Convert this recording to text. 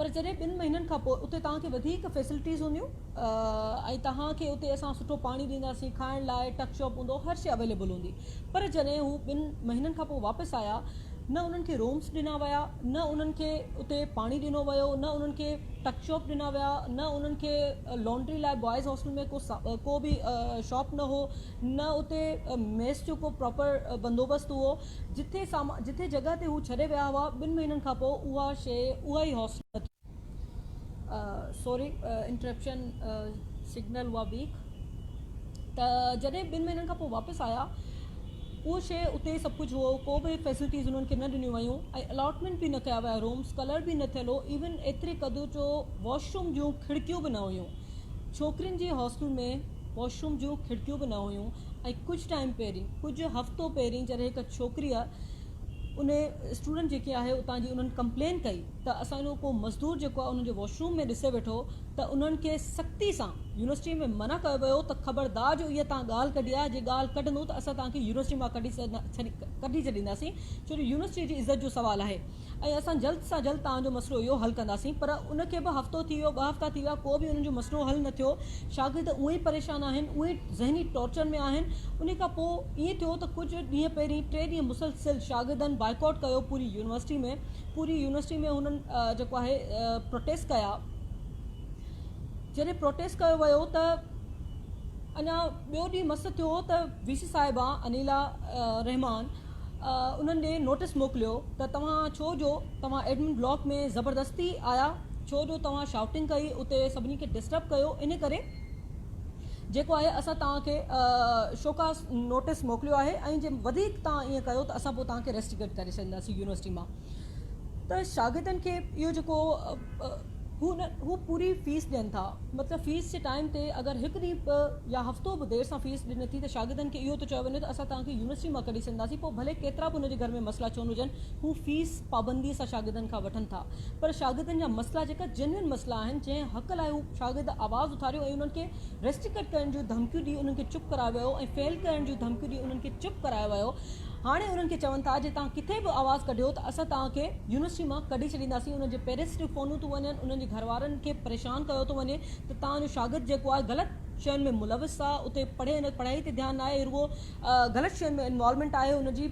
پر جڏهن ٻن مهينن کان پوء اتي توهان کي وڌيڪ فيسلٽيز هونديون ۽ توهان کي اتي اسان سٺو پاڻي ڏينداسين کائڻ لاء ٽڪ شاپ هوندو هر شيء اويليبل هوندي پر جڏهن هو ٻن مهينن کان پوء واپس آيا نه انهن کي رومس ڏنا ويا نه انهن کي اتي پاڻي ڏنو ويو نه انهن کي ٽڪ شاپ ڏنا ويا نه انهن کي لانڊري لاء بوائز هاسٽل ۾ ڪو ڪو به شاپ نه هو نه اتي ميس جو ڪو پراپر بندوبست هو جتي سامان جتي جڳهه تي هو ڇڏي ويا هئا ٻن مهينن کان پوء اها شيء اها ئي هاسٽل سوري انٽرپشن سگنل هئا ويڪ ته جڏهن ٻن مهينن کان پوء واپس آيا اهو شيء اتي سڀ ڪجهه هو ڪو به فيسلٽيز انهن کي نه ڏنيون ويون ۽ الاٽمينٽ به نه ڪيا ويا رومس ڪلر به نه ٿيل هو ايون ايتري قدر جو واش روم جون کڙڪيون به نه هيون ڇوڪرين جي هاسٽل ۾ واش روم جون کڙڪيون به نه هيون ۽ ڪجهه ٽائيم پهرين ڪجهه هفتو پهرين جڏهن هڪ ڇوڪريء ان اسٽوڊنٽ جيڪي آهي اتان جي انهن ڪمپلين ڪئي ته اسان جو ڪو مزدور جيڪو آهي انهن جي واش روم ۾ ڏسي ويٺو ته انهن کي سختي سان يونيورسٽي ۾ منع ڪيو ويو ته خبردار جو اها توهان ڳالهه ڪڍي آهي جي ڳالهه ڪڍندو ته اسان توهان کي يونيورسٽي مان ڪڍي ڪڍي ڇڏينداسين ڇو جو يونيورسٽي جي عزت جو سوال آهي ۽ اسان جلد سان جلد توهان جو مسئلو اهو حل ڪنداسين پر ان کي به هفتو ٿي ويو ٻه هفتا ٿي ويا ڪو به انهن جو مسئلو حل نه ٿيو شاگرد اونئن ئي پريشان آهن اونئن ئي ذهني ٽارچر ۾ آهن انهي کان پوء ائين ٿيو ته ڪجهه ڏينهن پهرين ٽي ڏينهن مسلسل شاگردن بائيڪاٽ ڪيو پوري يونيورسٽي ۾ پوري يونيورسٽي ۾ هنن جيڪو آهي پروٽيسٽ ڪيا جڏهن پروٽيسٽ ڪيو ويو ته اڃا ٻيو ڏينهن مس ٿيو ته وي سي صاحبه انيلا رحمان انهن ڏي نوٽس موڪليو ته توهان ڇو جو توهان ايڊمن بلاڪ ۾ زبردستي آيا ڇو جو توهان شائوٽنگ ڪئي اتي سڀني کي ڊسٽرب ڪيو ان ڪري جيڪو آهي اسان توهان کي شوڪاز نوٽس موڪليو آهي ۽ جي وڌيڪ توهان ائين ڪيو ته اسان پوء توهان کي ريسٽيگيٽ ڪري ڇڏينداسين يونيورسٽي مان ته شاگردن کي اهو جيڪو هو نه هو پوري فيس ڏين ٿا مطلب فيس جي ٽائيم تي اگر هڪ ڏينهن به يا هفتو به دير سان فيس ڏني ٿي ته شاگردن کي اهو ٿو چيو وڃي ته اسان توهان کي يونيورسٽي مان ڪڍي ڇڏينداسين پوء ڀلي ڪيترا به هن جي گهر ۾ مسئلا ڇو نه هجن هو فيس پابندي سان شاگردن کان وٺن ٿا پر شاگردن جا مسئلا جيڪا جينوئن مسئلا آهن جنهن حق لاء هو شاگرد آواز اٿاريو ۽ انهن کي ريسٽرڪٽ ڪرڻ جون ڌمڪيون ڏئي انهن کي چپ ڪرايو ويو ۽ فيل ڪرڻ جون ڌمڪيون ڏئي انهن کي چپ ڪرايو ويو هاڻي انهن کي چون ٿا جي توهان ڪٿي به آواز ڪڍيو ته اسان توهان کي يونيورسٽي مان ڪڍي ڇڏينداسين انهن جي پيرنٽس ڏي فونون ٿيون وڃن انهن جي گهر وارن کي پريشان ڪيو ٿو وڃي ته توهان جو شاگرد جيڪو آهي غلط شين ۾ ملوث آهي اتي پڙهي نه پڙهائي تي ڌيان ناهي رڳو غلط شين ۾ انوالومينٽ آهي ان جي.